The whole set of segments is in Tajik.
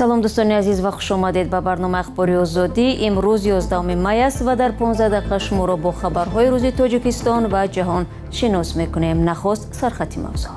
Салом, дӯстони азиз, ва хуш омадед ба барномаи Ахбори Озодӣ. Имрӯз 11 май аст ва дар 15 дақиқа шуморо бо хабарҳои рӯзи Тоҷикистон ва ҷаҳон шинос мекунем. Нахуст сархати мавзӯъ.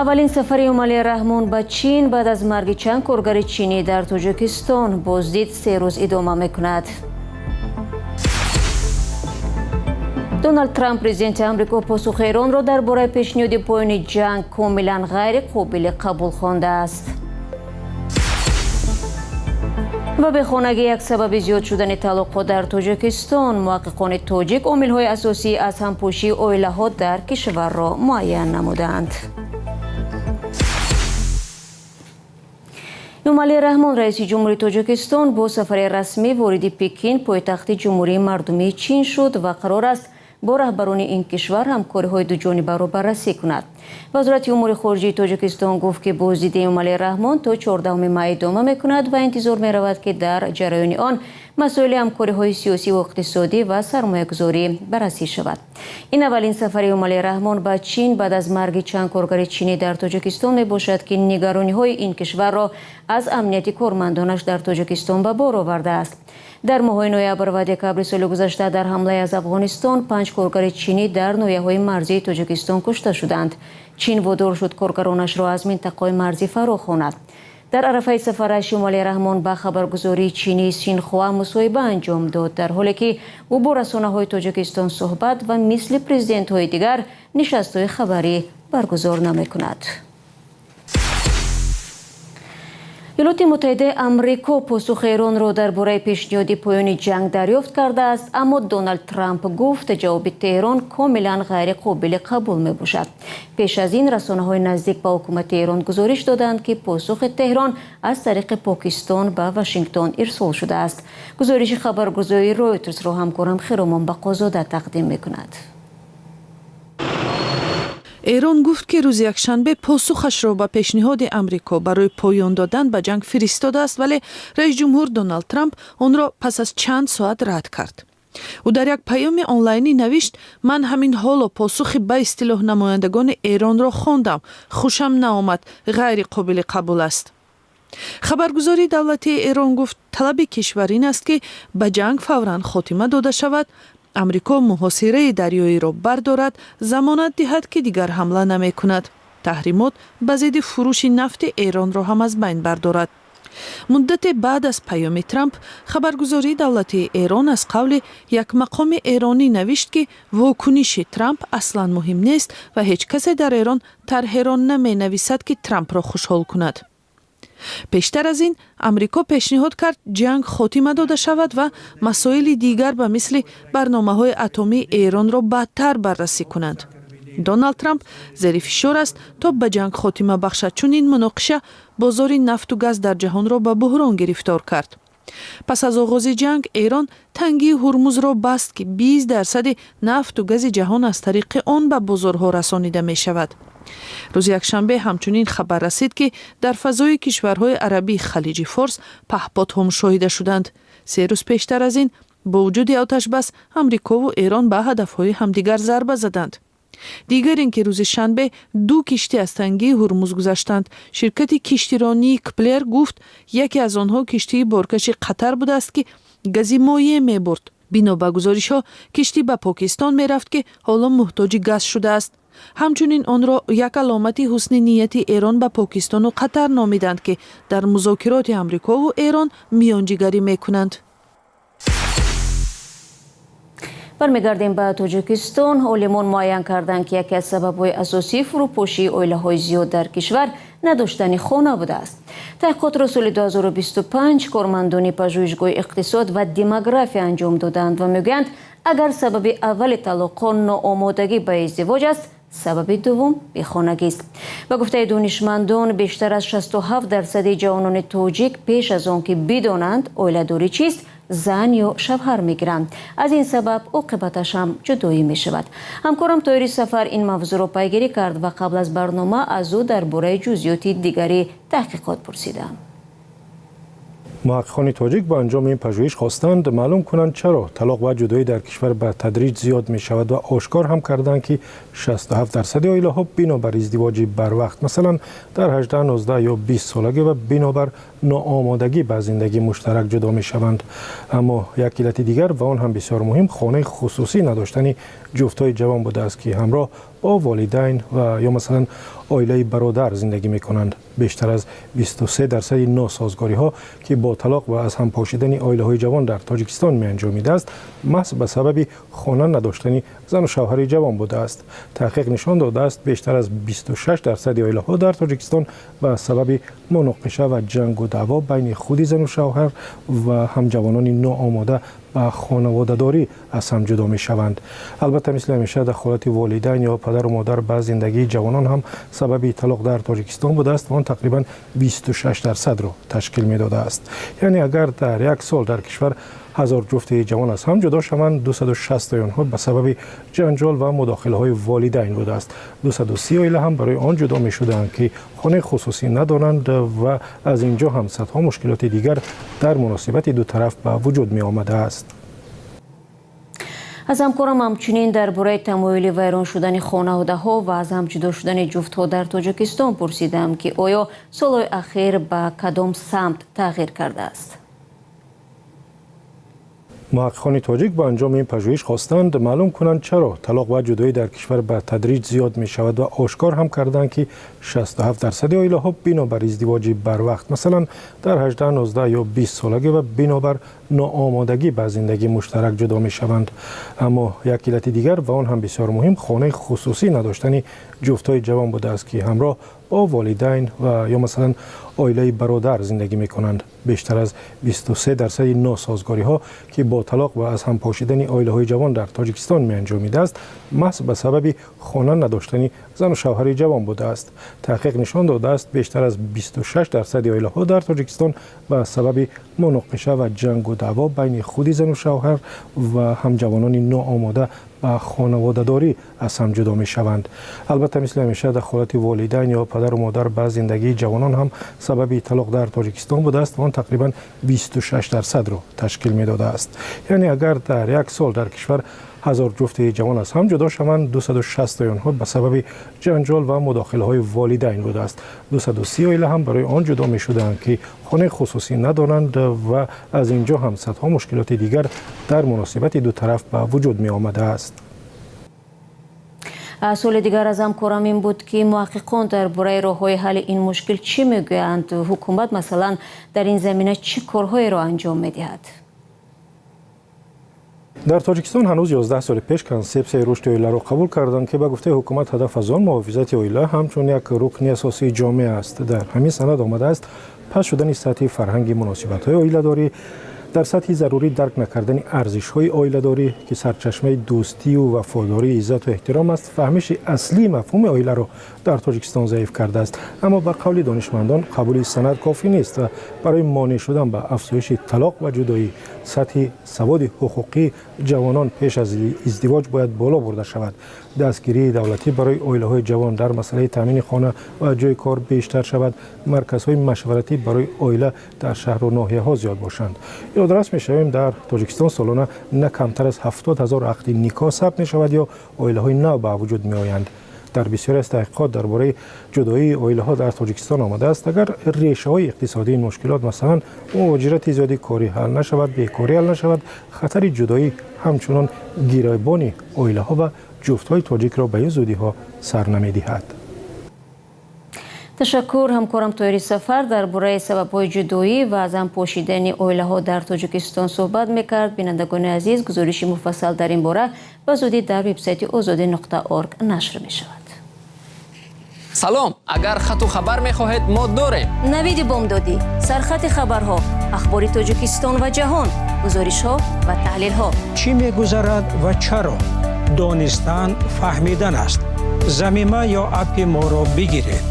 Аввалин сафари Эмомалӣ Раҳмон ба Чин баъд аз марги чанд коргари чинӣ дар Тоҷикистон. Боздид 3 рӯз идома мекунад. Доналд Трамп, президенти Амрико, посухи Эронро дар бораи пешниҳоди поёни ҷанг комилан ғайриқобили қабул хондааст. Ва бехонагӣ як сабаби зиёд шудани талоқҳо дар Тоҷикистон. Муҳаққиқони тоҷик омилҳои асосии аз ҳампошии оилаҳо дар кишварро муайян намуданд. Эмомалӣ Раҳмон, раиси ҷумҳури Тоҷикистон, бо сафари расмӣ вориди Пекин, пойтахти Ҷумҳурии Мардумии Чин шуд ва қарор аст бо раҳбарони ин кишвар ҳамкориҳои дуҷонибаро баррасӣ кунад. Вазорати умури хориҷии Тоҷикистон гуфт, ки боздиди Эмомалӣ Раҳмон то 14 май идома мекунад ва интизор меравад, ки дар ҷараёни он масоили ҳамкориҳои сиёсӣ ва иқтисодӣ ва сармоягузорӣ баррасӣ шавад. Ин аввалин сафари Эмомалӣ Раҳмон ба Чин баъд аз марги чанд коргари чинӣ дар Тоҷикистон мебошад, ки нигарониҳои ин кишварро аз амнияти кормандонаш дар Тоҷикистон ба бор овардааст. Дар моҳҳои ноябр ва декабри соли гузашта дар ҳамлае аз Афғонистон панҷ коргари чинӣ дар ноҳияҳои марзии Тоҷикистон кушта шуданд. Чин водор шуд коргаронашро аз минтақаҳои марзӣ фаро хонад. Дар арафаи сафараш Эмомалӣ Раҳмон ба хабаргузории чинии Синхуа мусоҳиба анҷом дод, дар ҳоле ки ӯ бо расонаҳои Тоҷикистон суҳбат ва мисли президентҳои дигар нишастҳои хабарӣ баргузор намекунад. Иёлоти Муттаҳидаи Амрико посухи Эронро дар бораи пешниҳоди поёни ҷанг дарёфт кардааст, аммо Доналд Трамп гуфт, ҷавоби Теҳрон комилан ғайриқобили қабул мебошад. Пеш аз ин расонаҳои наздик ба ҳукумати Эрон гузориш доданд, ки посухи Теҳрон аз тариқи Покистон ба Вашингтон ирсол шудааст. Гузориши хабаргузории Ройтерсро ҳамкорам Хиромон Бақозода тақдим мекунад. Эрон гуфт, ки рӯзи якшанбе посухашро ба пешниҳоди Амрико барои поён додан ба ҷанг фиристодааст, вале раисҷумҳур Доналд Трамп онро пас аз чанд соат рад кард. Ӯ дар як паёми онлайнӣ навишт: «Ман ҳамин ҳоло посухи ба истилоҳ намояндагони Эронро хондам. Хушам наомад, ғайриқобили қабул аст». Хабаргузории давлатии Эрон гуфт, талаби кишвар ин аст, ки ба ҷанг фавран хотима дода шавад, Амрико муҳосираи дарёиро бардорад, замонат диҳад, ки дигар ҳамла намекунад, таҳримот ба зидди фурӯши нафти Эронро ҳам аз байн бардорад. Муддате баъд аз паёми Трамп хабаргузории давлатии Эрон аз қавли як мақоми эронӣ навишт, ки вокуниши Трамп аслан муҳим нест ва ҳеҷ касе дар Эрон тарҳеро наменависад, ки Трампро хушҳол кунад. Пештар аз ин Амрико пешниҳод кард, ҷанг хотима дода шавад ва масоили дигар ба мисли барномаҳои атомии Эронро баъдтар баррасӣ кунанд. Доналд Трамп зери фишор аст, то ба ҷанг хотима бахшад, чун ин муноқиша бозори нафту газ дар ҷаҳонро ба буҳрон гирифтор кард. Пас аз оғози ҷанг Эрон тангии Ҳурмузро баст, ки 20 дарсади нафту гази ҷаҳон аз тариқи он ба бозорҳо расонида мешавад. Рӯзи якшанбе ҳамчунин хабар расид, ки дар фазои кишварҳои арабии Халиҷи Форс паҳподҳо мушоҳида шуданд. 3 рӯз пештар аз ин, бо вуҷуди оташбас, Амрикову Эрон ба ҳадафҳои ҳамдигар зарба заданд. Дигар ин ки рӯзи шанбе ду киштӣ аз тангии Ҳурмуз гузаштанд. Ширкати киштиронии Кплер гуфт, яке аз онҳо киштии боркаши Қатар будааст, ки гази моеъ мебурд. Бино ба гузоришҳо, киштӣ ба Покистон мерафт, ки ҳоло муҳтоҷи газ шудааст. Ҳамчунин онро як аломати ҳусни нияти Эрон ба Покистону Қатар номиданд, ки дар музокироти Амрикову Эрон миёнҷигарӣ мекунанд. Бармегардем ба Тоҷикистон. Олимон муайян карданд, ки яке аз сабабҳои асосии фурӯпошии оилаҳои зиёд дар кишвар надоштани хона будааст. Таҳқиқотро соли 2025 кормандони Пажӯҳишгоҳи иқтисод ва демография анҷом доданд ва мегӯянд, агар сабаби аввали талоқҳо ноомодагӣ ба издивоҷ аст, сабаби дуввум бехонагист. Ба гуфтаи донишмандон, бештар аз 67 дарсади ҷавонони тоҷик пеш аз он ки бидонанд оиладорӣ чист, зан ё шавҳар мегиранд. Аз ин сабаб оқибаташ ҳам ҷудоӣ мешавад. Ҳамкорам Тоҳири Сафар ин мавзӯъро пайгирӣ кард ва қабл аз барнома аз ӯ дар бораи ҷузъиёти дигари таҳқиқот пурсидам. Муҳаққиқони тоҷик ба анҷоми ин пажӯҳиш хостанд маълум кунанд, чаро талоқ ва ҷудоӣ дар кишвар ба тадриҷ зиёд мешавад ва ошкор ҳам карданд, ки 67% оилаҳо бинобар издивоҷи барвақт, масалан дар 18, 19 ё 20 солагӣ, ва бинобар ноомодагӣ ба зиндагии муштарак ҷудо мешаванд. Аммо як иллати дигар, ва он ҳам бисёр муҳим, хонаи хусусӣ надоштани ҷуфтҳои ҷавон будааст, ки ҳамроҳ бо волидайн ва ё масалан оилаи бародар зиндагӣ мекунанд. Бештар аз 23% носозгориҳо, ки бо талоқ ва аз ҳам пошидани оилаҳои ҷавон дар Тоҷикистон меанҷомидааст, маҳз ба сабаби хона надоштани зану шавҳари ҷавон будааст. Таҳқиқ нишон додааст, бештар аз 26% оилаҳо дар Тоҷикистон ба сабаби муноқиша ва ҷангу даъво байни худи зану шавҳар ва ҳамҷавонони ноомода ба хонаводадорӣ аз ҳам ҷудо мешаванд. Албатта, мисли ҳамеша, дахолати волидайн ё падару модар ба зиндагии ҷавонон ҳам сабаби талоқ дар Тоҷикистон будааст ва он тақрибан 26%-ро ташкил медодааст. Яъне агар дар як сол дар кишвар 1000 ҷуфти ҷавон аз ҳам ҷудо шаванд, 260 онҳо ба сабаби ҷанҷол ва мудохилаҳои волидайн будааст. 230 оила ҳам барои он ҷудо мешуданд, ки хонаи хусусӣ надоранд ва аз ин ҷо ҳам садҳо мушкилоти дигар дар муносибати ду тараф ба вуҷуд меомадааст. Аз ҳамкорам ҳамчунин дар бораи тамоюли вайрон шудани хонаводаҳо ва аз ҳам ҷудо шудани ҷуфтҳо дар Тоҷикистон пурсидам, ки оё солҳои ахир ба кадом самт тағйир кардааст. Муҳаққиқони тоҷик ба анҷоми ин пажӯҳиш хостанд маълум кунанд, чаро талоқ ва ҷудоӣ дар кишвар ба тадриҷ зиёд мешавад ва ошкор ҳам карданд, ки 67% оилаҳо бинобар издивоҷи барвақт, масалан дар 18, 19 ё 20 солагӣ, ва бинобар ноомодагӣ ба зиндагии муштарак ҷудо мешаванд. Аммо як иллати дигар, ва он ҳам бисёр муҳим, хонаи хусусӣ надоштани ҷуфтҳои ҷавон будааст, ки ҳамроҳ бо волидайн ва ё масалан оилаи бародар зиндагӣ мекунанд. Бештар аз 23% носозгориҳо, ки бо талоқ ва аз ҳам пошидани оилаҳои ҷавон дар Тоҷикистон меанҷомидааст, маҳз ба сабаби хона надоштани зану шавҳари ҷавон будааст. Таҳқиқ нишон додааст, бештар аз 26% оилаҳо дар Тоҷикистон ба сабаби муноқиша ва ҷангу даъво байни худи зану шавҳар ва ҳамҷавонони ноомода ба хонаводадорӣ аз ҳам ҷудо мешаванд. Албатта, мисли ҳамеша, дахолати волидайн ё падару модар ба зиндагии ҷавонон ҳам сабаби талоқ дар Тоҷикистон будааст ва он тақрибан 26%-ро ташкил медодааст. Яъне агар дар як сол дар кишвар 1000 ҷуфти ҷавон аз ҳам ҷудо шаванд, 260 онҳо ба сабаби ҷанҷол ва мудохилаҳои волидайн будааст. 230 оила ҳам барои он ҷудо мешуданд, ки хонаи хусусӣ надоранд ва аз ин ҷо ҳам садҳо мушкилоти дигар дар муносибати ду тараф ба вуҷуд меомадааст. Суоли дигар аз ҳамкорам ин буд, ки муҳаққиқон дар бораи роҳҳои ҳалли ин мушкил чӣ мегӯянд? Ҳукумат, масалан, дар ин замина чӣ корҳоеро анҷом медиҳад? Дар Тоҷикистон ҳанӯз 11 соли пеш Консепсияи рушди оиларо қабул карданд, ки ба гуфтаи ҳукумат ҳадаф аз он муҳофизати оила ҳамчун як рукни асосии ҷомеа аст. Дар ҳамин санад омадааст, паст шудани сатҳи фарҳанги муносибатҳои оиладорӣ, дар сатҳи зарурӣ дарк накардани арзишҳои оиладорӣ, ки сарчашмаи дӯстию вафодорӣ, иззату эҳтиром аст, фаҳмиши аслии мафҳуми оиларо дар Тоҷикистон заиф кардааст. Аммо ба қавли донишмандон, қабули санад кофӣ нест ва барои монеъ шудан ба афзоиши талоқ ва ҷудоӣ сатҳи саводи ҳуқуқии ҷавонон пеш аз издивоҷ бояд боло бурда шавад, дастгирии давлатӣ барои оилаҳои ҷавон дар масъалаи таъмини хона ва ҷои кор бештар шавад, марказҳои машваратӣ барои оила дар шаҳру ноҳияҳо зиёд бошанд. Ёдрас мешавем, дар Тоҷикистон солона на камтар аз 70 000 ақди никоҳ сабт мешавад ё оилаҳои нав ба вуҷуд меоянд. Дар бисёре аз таҳқиқот дар бораи ҷудоии оилаҳо дар Тоҷикистон омадааст, агар решаҳои иқтисодии ин мушкилот, масалан муҳоҷирати зиёди корӣ, ҳал нашавад, бекорӣ ҳал нашавад, хатари ҷудоӣ ҳамчунон гиребони оилаҳо ва ҷуфтҳои тоҷикро ба ин зудиҳо сар намедиҳад. Ташаккур. Ҳамкорам Тоҳири Сафар дар бораи сабабҳои ҷудоӣ ва аз ҳам пошидани оилаҳо дар Тоҷикистон суҳбат мекард. Бинандагони азиз, гузориши муфассал дар ин бора ба зудӣ дар вебсайти озодӣ.орг нашр мешавад. Салом, агар хату хабар мехоҳед, мо дорем. Навиди бомдодӣ, сархати хабарҳо, ахбори Тоҷикистон ва ҷаҳон, гузоришҳо ва таҳлилҳо. Чӣ мегузарад ва чаро? Донистан фаҳмидан аст. Замима ё аппи моро бигиред.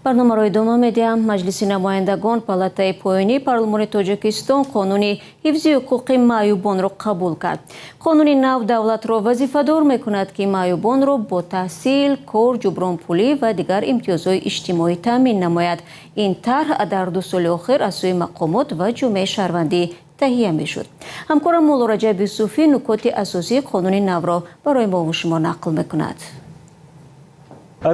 Барномаро идома медиҳам. Маҷлиси намояндагон, палатаи поёнии парлумони Тоҷикистон, қонуни ҳифзи ҳуқуқи маъюбонро қабул кард. Қонуни нав давлатро вазифадор мекунад, ки маъюбонро бо таҳсил, кор, ҷубронпулӣ ва дигар имтиёзҳои иҷтимоӣ таъмин намояд. Ин тарҳ дар 2 соли охир аз сӯи мақомот ва ҷомеаи шаҳрвандӣ таҳия мешуд. Ҳамкорам Муллораҷаб Юсуфӣ нукоти асосии қонуни навро барои мову шумо нақл мекунад.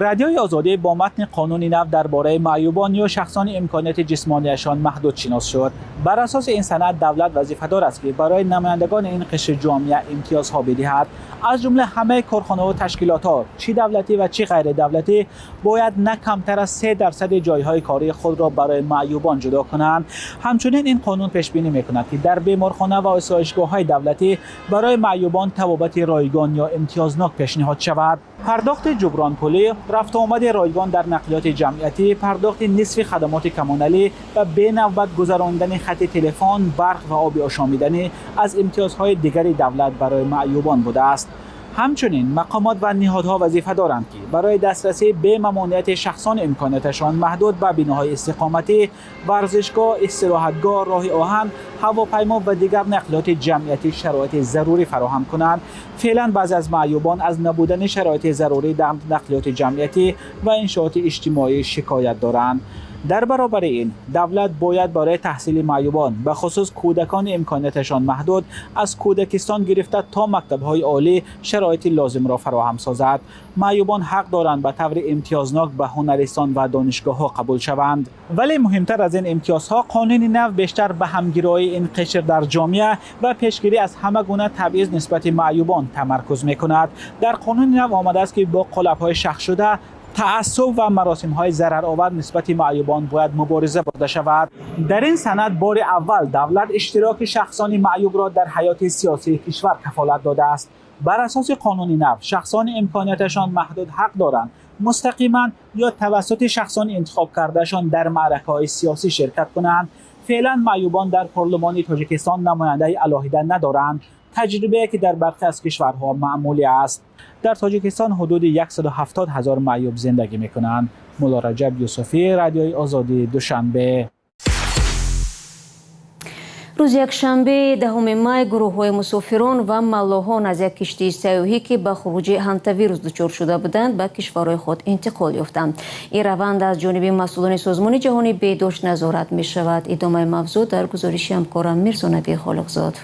Радиои Озодӣ бо матни қонуни нав дар бораи маъюбон ё шахсони имконияти ҷисмонияшон маҳдуд шинос шуд. Бар асоси ин санад, давлат вазифадор аст, ки барои намояндагони ин қишри ҷомеа имтиёзҳо бидиҳад. Аз ҷумла ҳамаи корхонаву ташкилотҳо, чӣ давлатӣ ва чӣ ғайридавлатӣ, бояд на камтар аз 3 дарсади ҷойҳои кории худро барои маъюбон ҷудо кунанд. Ҳамчунин ин қонун пешбинӣ мекунад, ки дар беморхона ва осоишгоҳҳои давлатӣ барои маъюбон табобати ройгон ё имтиёзнок пешниҳод шавад. Пардохти ҷубронпулӣ, рафтуомади ройгон дар нақлиёти ҷамъиятӣ, пардохти нисфи хадамоти коммуналӣ ва бенавбат гузарондани хати телефон, барқ ва оби ошомиданӣ аз имтиёзҳои дигари давлат барои маъюбон будааст. Ҳамчунин мақомот ва ниҳодҳо вазифа доранд, ки барои дастрасии бемамониати шахсони имконияташон маҳдуд ба биноҳои истиқоматӣ, варзишгоҳ, истироҳатгоҳ, роҳи оҳан, ҳавопаймо ва дигар нақлиёти ҷамъиятӣ шароити зарурӣ фароҳам кунанд. Феълан баъзе аз маъюбон аз набудани шароити зарурӣ дар нақлиёти ҷамъиятӣ ва иншооти иҷтимоӣ шикоят доранд. Дар баробари ин, давлат бояд барои таҳсили маъюбон, бахусус кӯдакони имконияташон маҳдуд, аз кӯдакистон гирифта то мактабҳои олӣ шароити лозимро фароҳам созад. Маъюбон ҳақ доранд ба таври имтиёзнок ба ҳунаристон ва донишгоҳҳо қабул шаванд. Вале муҳимтар аз ин имтиёзҳо, қонуни нав бештар ба ҳамгироии ин қишр дар ҷомеа ва пешгирӣ аз ҳама гуна табъиз нисбати маъюбон тамаркуз мекунад. Дар қонуни нав омадааст, ки бо қолабҳои шахшуда, таассуб ва маросимҳои зараровар нисбати маъюбон бояд мубориза бурда шавад. Дар ин санад бори аввал давлат иштироки шахсони маъюбро дар ҳаёти сиёсии кишвар кафолат додааст. Бар асоси қонуни нав, шахсони имконияташон маҳдуд ҳақ доранд мустақиман ё тавассути шахсони интихобкардаашон дар маъракаҳои сиёсӣ ширкат кунанд. Феълан маъюбон дар парлумони Тоҷикистон намояндаи алоҳида надоранд, таҷрибае ки дар бархе аз кишварҳо маъмулӣ аст. Дар Тоҷикистон ҳудуди 170 ҳазор маъюб зиндагӣ мекунанд. Муллораҷаб Юсуфӣ, Радиои Озодӣ, Душанбе. Рӯзи якшанбе, 10 май, гурӯҳҳои мусофирон ва маллоҳон аз як киштии сайёҳӣ, ки ба хуруҷи ҳантавирус дучор шуда буданд, ба кишварҳои худ интиқол ёфтанд. Ин раванд аз ҷониби масъулони Созмони ҷаҳонии беҳдошт назорат мешавад. Идомаи мавзӯъ дар гузориши ҳамкорам Мирзонаби Холиқзод.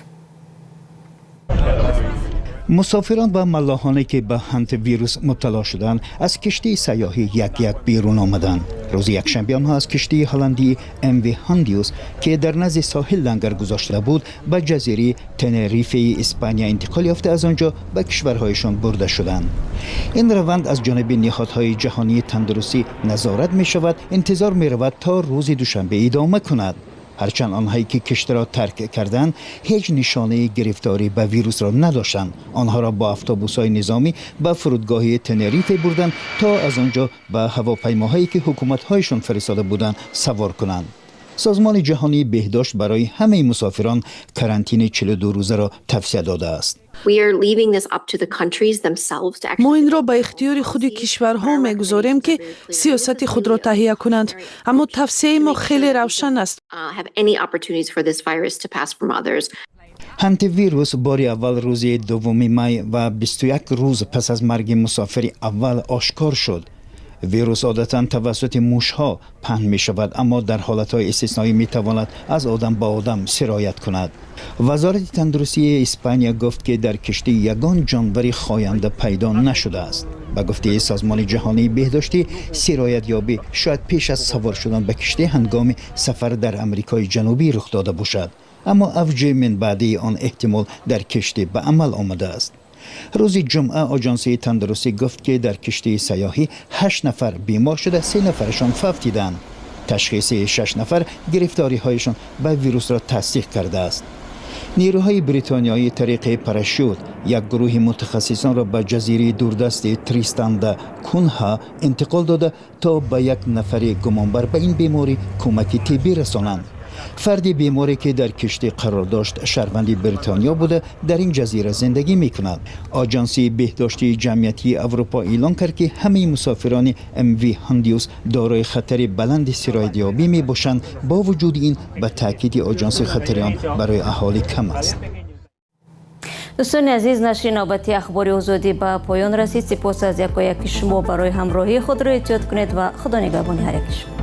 Мусофирон ва маллоҳоне, ки ба ҳантавирус мубтало шуданд, аз киштии сайёҳӣ як як берун омаданд. Рӯзи якшанбе онҳо аз киштии ҳолландии МВ Ҳондиус, ки дар назди соҳил лангар гузошта буд, ба ҷазираи Тенерифеи Испания интиқол ёфта, аз он ҷо ба кишварҳояшон бурда шуданд. Ин раванд аз ҷониби ниҳодҳои ҷаҳонии тандурустӣ назорат мешавад, интизор меравад то рӯзи душанбе идома кунад. Ҳарчанд онҳое, ки киштиро тарк карданд, ҳеҷ нишонаи гирифторӣ ба вирусро надоштанд, онҳоро бо автобусҳои низомӣ ба фурудгоҳи Тенерифе бурданд, то аз он ҷо ба ҳавопаймоҳое, ки ҳукуматҳояшон фиристода буданд, савор кунанд. Созмони ҷаҳонии беҳдошт барои ҳамаи мусофирон карантини 42 рӯзаро тавсия додааст. Мо инро ба ихтиёри худи кишварҳо мегузорем, ки сиёсати худро таҳия кунанд, аммо тавсияи мо хеле равшан аст. Ҳантавирус бори аввал рӯзи 2 май ва 21 рӯз пас аз марги мусофири аввал ошкор шуд. Вирус одатан тавассути мушҳо паҳн мешавад, аммо дар ҳолатҳои истисноӣ метавонад аз одам ба одам сироят кунад. Вазорати тандурустии Испания гуфт, ки дар киштӣ ягон ҷонвари хоянда пайдо нашудааст. Ба гуфтаи Созмони ҷаҳонии беҳдоштӣ, сироятёбӣ шояд пеш аз савор шудан ба киштӣ ҳангоми сафар дар Амрикои Ҷанубӣ рух дода бошад, аммо авҷи минбаъдии он эҳтимол дар киштӣ ба амал омадааст. Рӯзи ҷумъа оҷонсии тандурустӣ гуфт, ки дар киштии сайёҳӣ ҳашт нафар бемор шуда, се нафарашон фавтиданд. Ташхиси шаш нафар гирифториҳояшон ба вирусро тасдиқ кардааст. Нерӯҳои бритониёӣ тариқи парашют як гурӯҳи мутахассисонро ба ҷазираи дурдасти Тристан да Кунҳа интиқол дода, то ба як нафари гумонбар ба ин беморӣ кӯмаки тиббӣ расонанд. Фарди беморе, ки дар киштӣ қарор дошт, шаҳрванди Бритониё буда, дар ин ҷазира зиндагӣ мекунад. Оҷансии беҳдоштии ҷамъиятии Аврупо эълон кард, ки ҳамаи мусофирони МВ Ҳондиус дорои хатари баланди сироятёбӣ мебошанд. Бо вуҷуди ин, ба таъкиди оҷансӣ, хатари он барои аҳолӣ кам аст. Дӯстони азиз, нашри навбати Ахбори Озодӣ ба поён расид. Сипос аз якояки шумо барои ҳамроҳии. Худро эҳтиёт кунед ва Худо нигаҳбони ҳар яки шумо.